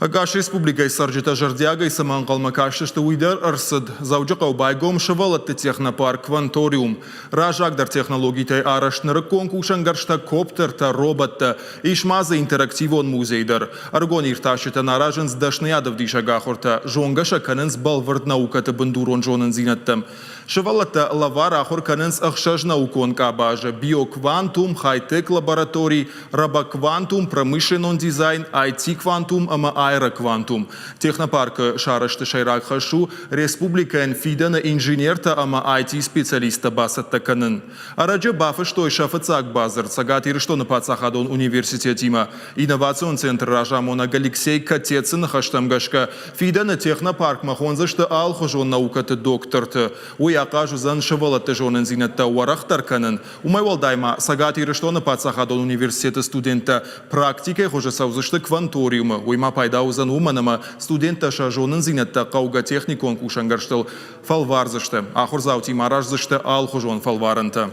Ӕгас республикӕйы цӕрджытӕ зӕрдиагӕй цӕмӕ ӕнхъӕлмӕ кастысты, уый дӕр ӕрцыд. Дзӕуджыхъӕуы байгом сывӕллӕтты технопарк «Кванториум». Раззагдӕр технологитӕй арӕзт нырыккон кусӕнгӕрзтӕ, коптертӕ, роботтӕ. Ис ма дзы интерактивон музей дӕр. Ӕрыгон иртасджытӕн аразынц дӕсныйадӕвдисӕг ахуыртӕ, зонгӕ сӕ кӕнынц бӕлвырд наукӕты бындурон зонындзинӕдтӕм. Сывӕллӕттӕ лӕвар ахуыр кӕнынц ӕхсӕз наукон къабазы – биоквантум, хай-тек лаборатори, робоквантум, промышленнон дизайн, IT-квантум ӕмӕ аэроквантум. Технопаркы сарӕзты сӕйраг хӕс у республикӕйӕн фидӕны инженертӕ ӕмӕ IT-специалисттӕ бацӕттӕ кӕнын. Ӕрӕджы бафыстой сӕ фыццаг бадзырд Цӕгат Ирыстоны паддзахадон университетимӕ. Инновацион центры разамонӕг Алексей Котецы ныхӕстӕм гӕсгӕ, фидӕны технопаркмӕ хондзысты алыхуызон наукӕты докторты. Уый ахъаз уыдзӕн сывӕллӕтты зонындзинӕдтӕ уӕрӕхдӕр кӕнын. Уымӕй уӕлдай ма Цӕгат Ирыстоны паддзахадон университеты студенттӕ практикӕйы хуызы цӕудзысты кванториумы. Уый ма пайда уыдзӕн уымӕн, ӕмӕ студенттӕ сӕ зонындзинӕдтӕ хъӕугӕ техникон кусӕнгӕрзтыл фӕлвардзысты. Ахуырдзаутимӕ араздзысты алыхуызон фӕлварӕнтӕ.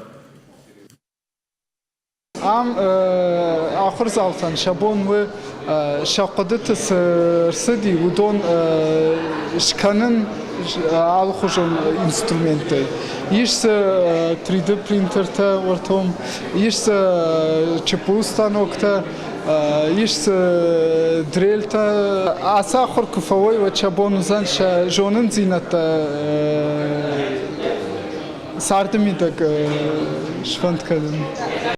Ам ахуырдзаутӕн сӕ бон у сӕ хъуыдыты цы рцыди, уыдон скӕнын алыхуызон инструменттӕй. Ис дзы 3D принтертӕ ортом, ис дзы ЧПУ станоктӕ, ис дзы дрельтӕ. Ацы ахуыр куы фӕуой, уӕд сӕ бон уыдзӕн сӕ зонындзинӕдтӕ царды мидӕг сфӕнд кӕнын.